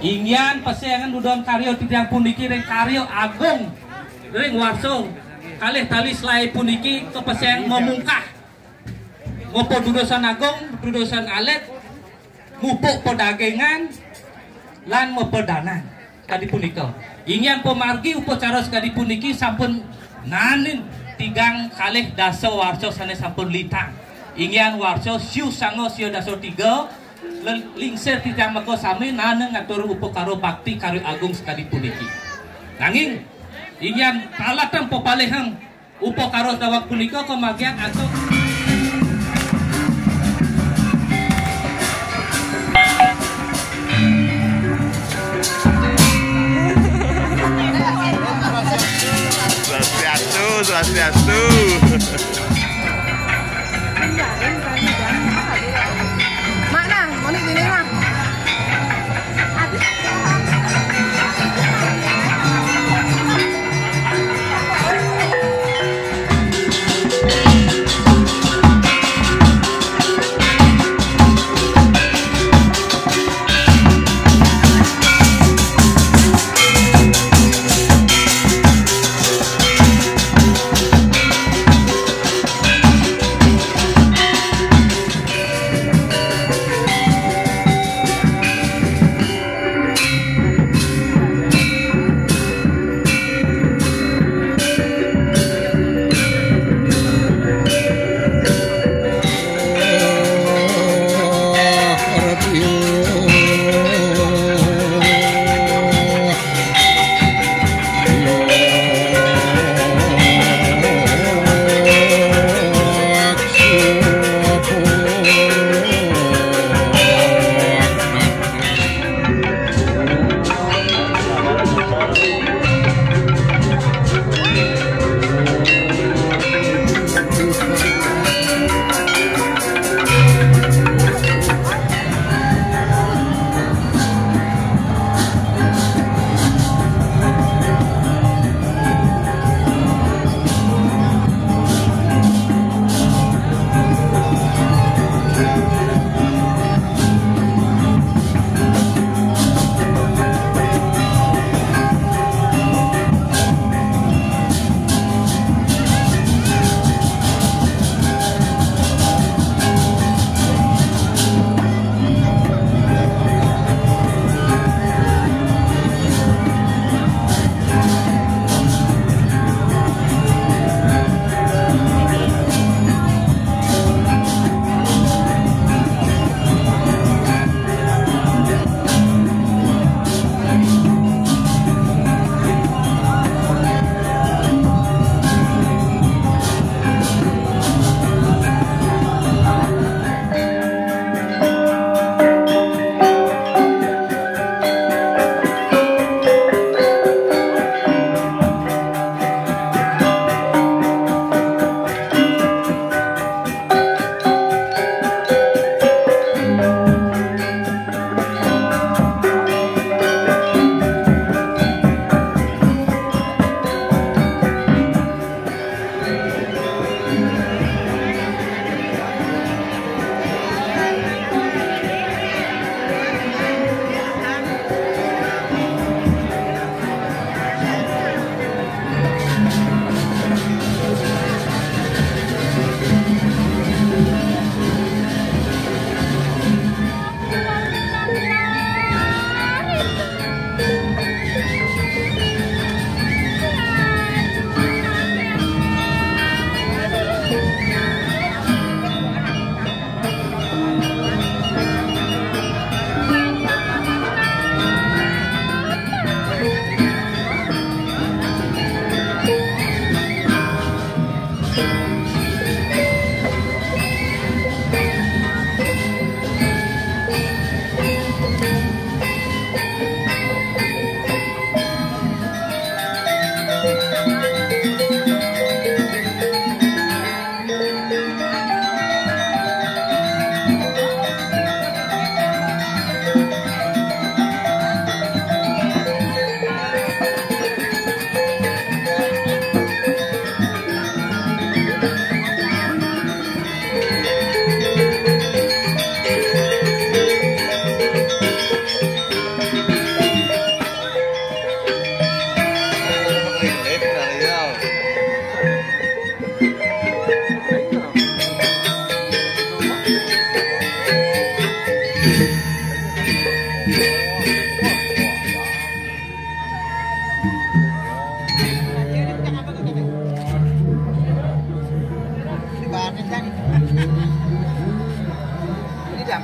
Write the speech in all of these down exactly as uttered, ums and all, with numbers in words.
Inggian pesengan dudon karya titiang puniki ring karya agung ring warsa kalih tali selaé puniki kapeseng mamungkah. Ngupa dudosan agung, dudosan alit, mupuk padagingan, lan mapadanan. Kadi punika. Inggian pamargi upacara sakadi puniki sampun naenin tigang kalih dasa warsa sané sampun lintang. Inggian warsa siu sanga sia dasa tiga, len-, lingsir titiang maka sami naenin ngatur upakara bakti karya agung sakadi puniki. Nanging, inggian palatang papalihang upakara daweg punika kamargiang antuk. Swastiastu, swastiastu. Mak nah, mau nih gini mah.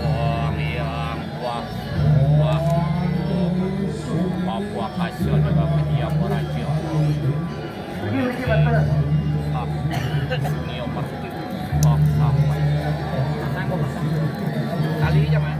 Wong yang wah, wah, wah, wah, kasih ada apa dia, apa raja. Ini yang pasti. Oh, sampai. Kali aja, Mas.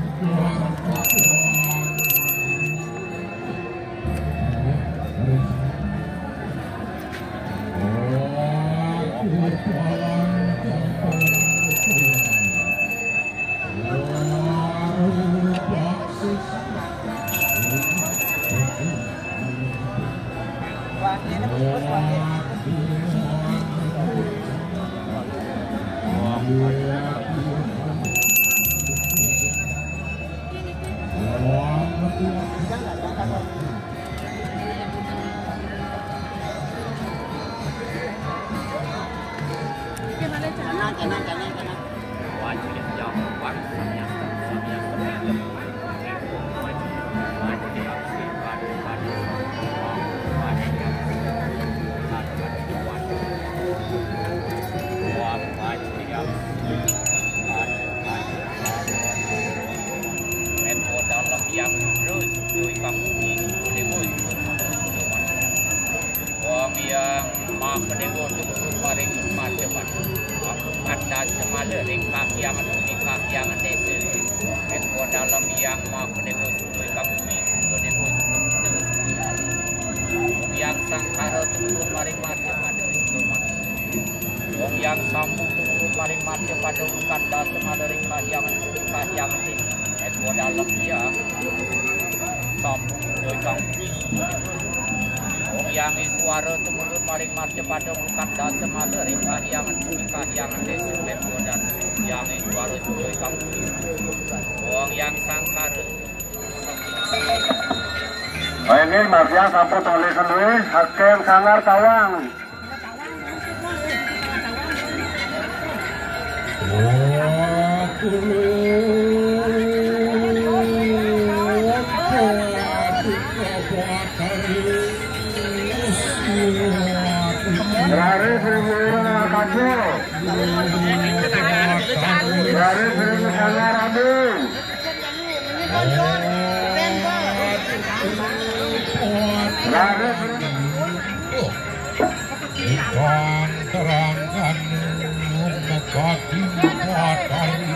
Wong yang maha dewa tumurun maring martabat. Angkat dasa mala ring kahyangan, ring kahyangan desa. Ing dalem yang maha dewa sudo ing bumi, sudo dewa sudo muda. Wong yang sangkara tumurun maring martabat, sudo manusa. Wong yang sambung tumurun maring martabat, angkat dasa mala ring kahyangan, ring kahyangan desa. Ing dalem yang sambung sudo ing bumi, sudo dewa sudo muda. Wong yang iswara tumurun maring martabat, angkat dasa mala ring kahyangan, ring kahyangan desa. Ing dalem yang iswara sudo ing bumi. Wong yang sangkara. Baik, ini margian sampun tolih keluih, saking Sanggar Tawang. Raris Rimura Kajo. Raris Rimura Sanggar Abdi. Raris Rimura. Ikan terangkan mengkaji matahari.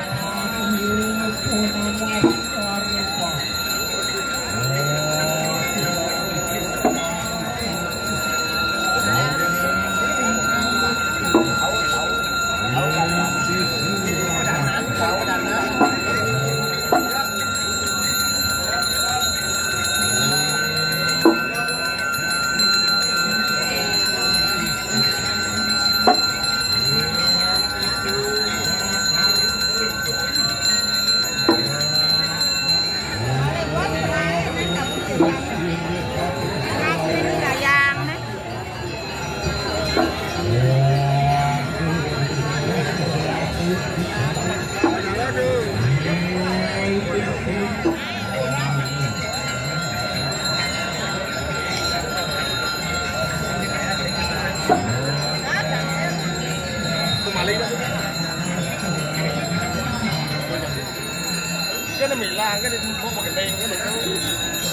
Kan milang kan itu kok pakai teng kan itu.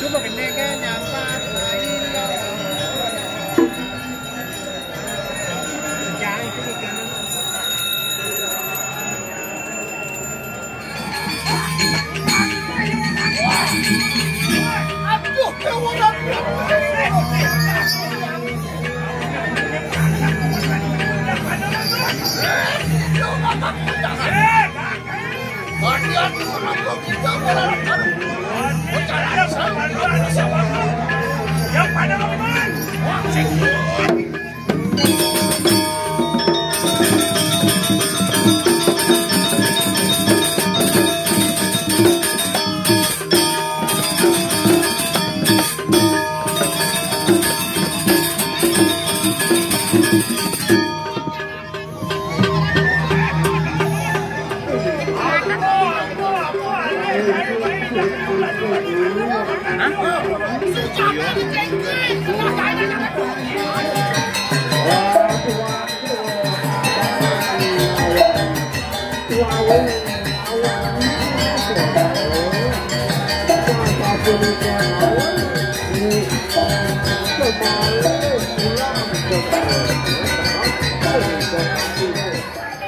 Cuma kena kan nyampak lain kan. Jangan itu kan. Aduh, ya Allah.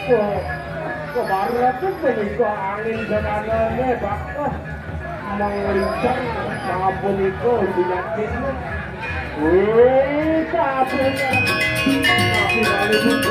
Kok, kok baru tuh menika angin serangannya, Pak. Oh, mengencang, sampun iku penyakit. Wih, kabeh. Tapi balik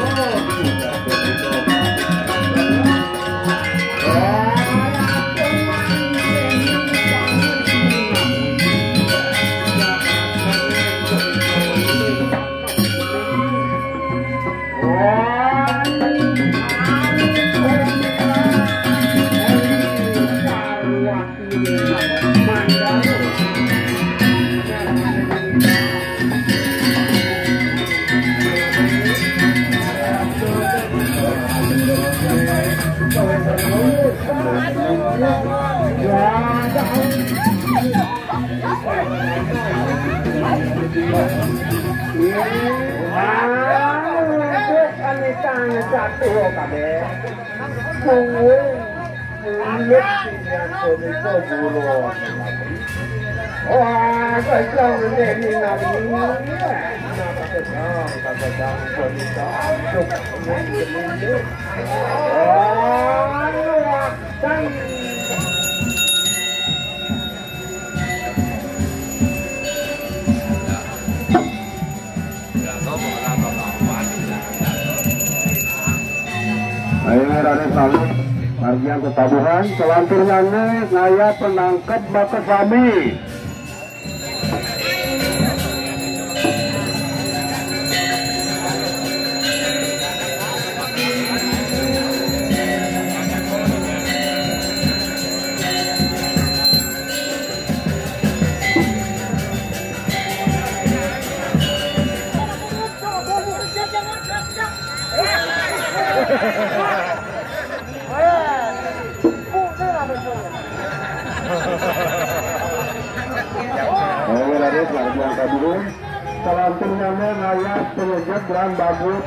Wah, kacang ini nabi. Kacang, kacang, kacang. Wah, kacang. Ayo, Raden Salib, margian ketabuhan, selanturnya nih, ngaya penangkep baka sami. Ayo, Raden, margian ketabuhan. Salanturnya mah ngayah penyejuk dan bagus.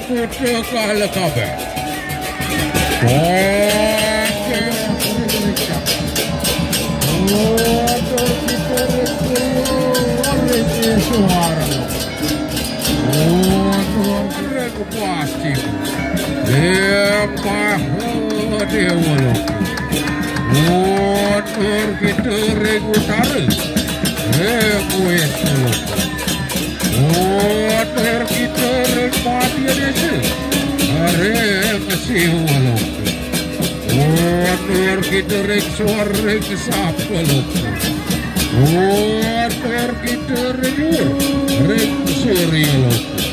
Kudu kalah kabeh. Suara. Pasti. Lepah Dewa Loka. Motor kita Regu Utara. Regu Utara. Motor kita Regu Padia Desa. Regu Siwa Loka. Motor kita Regu Suara Regu Sapa Loka. Kita rindu ring Surya Loka.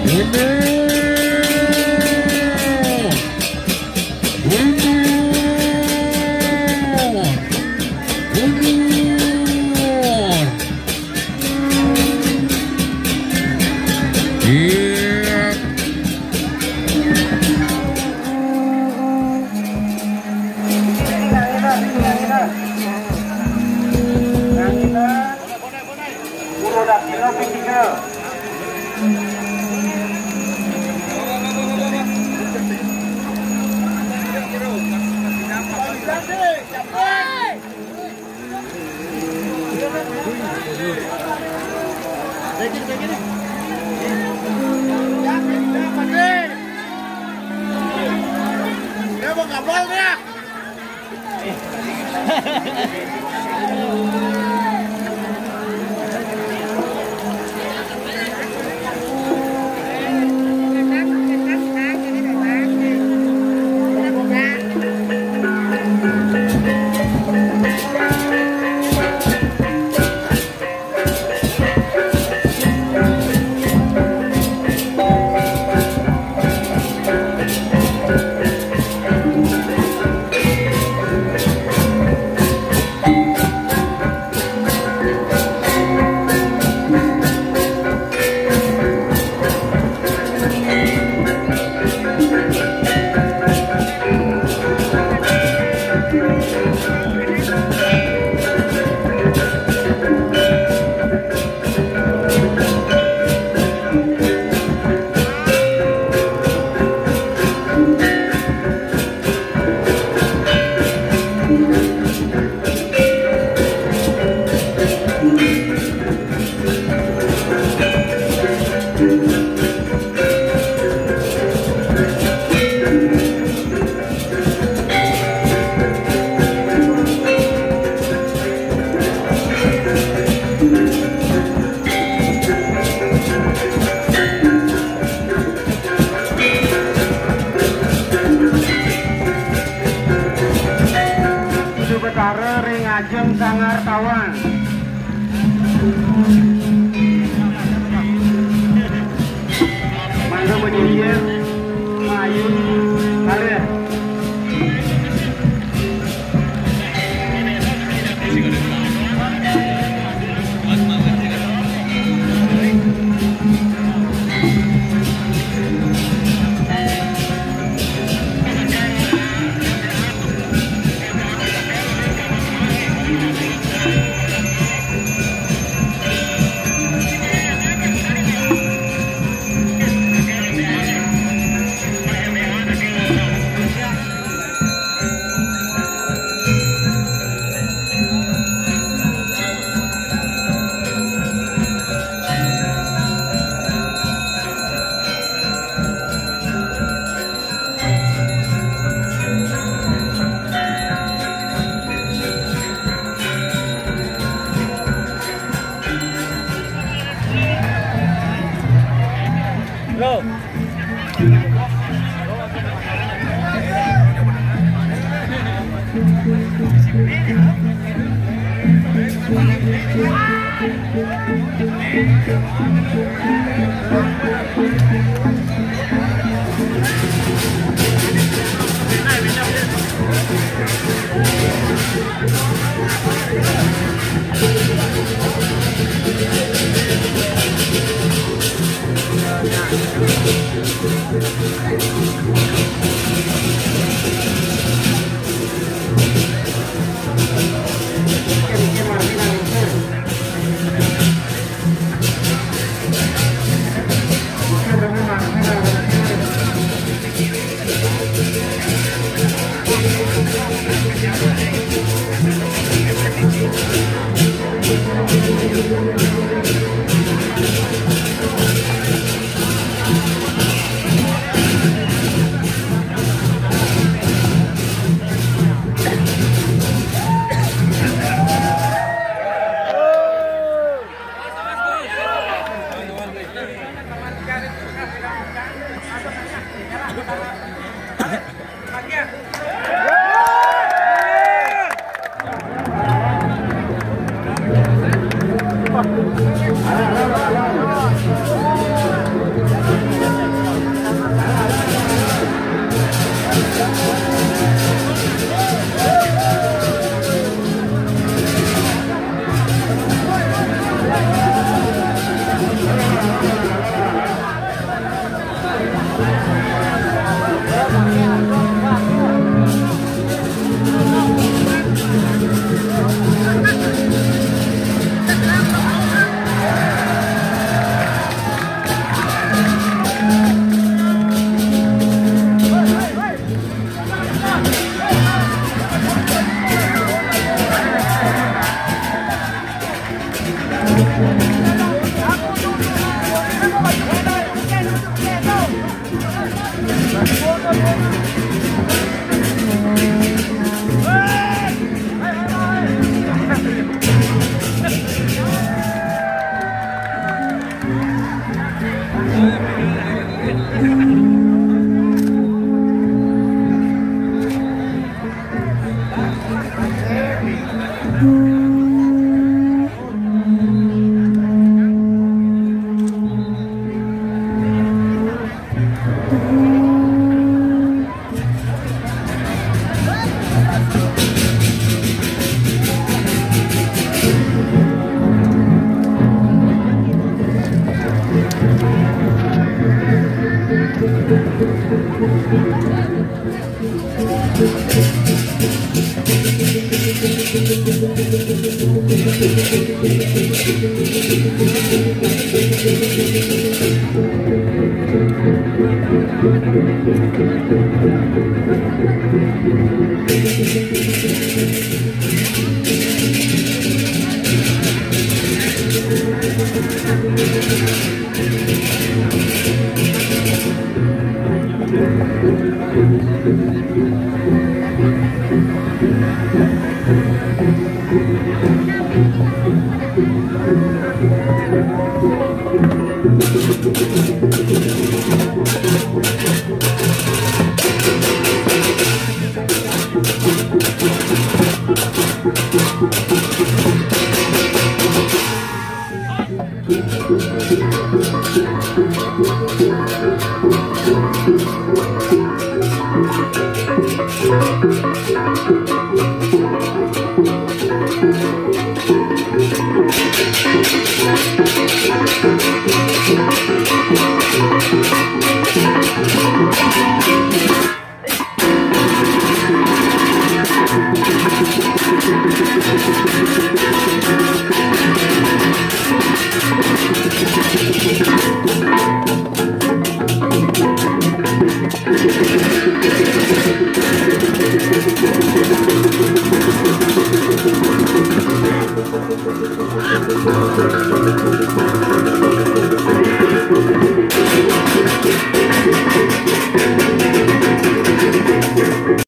Mundur! Mundur! Mundur! Iya. Puro Dakina P tiga. Dia mau kabel dia. Betara ring ajeng Sanggar Tawang. Mangga menyingkir, maju, kalir. Bro.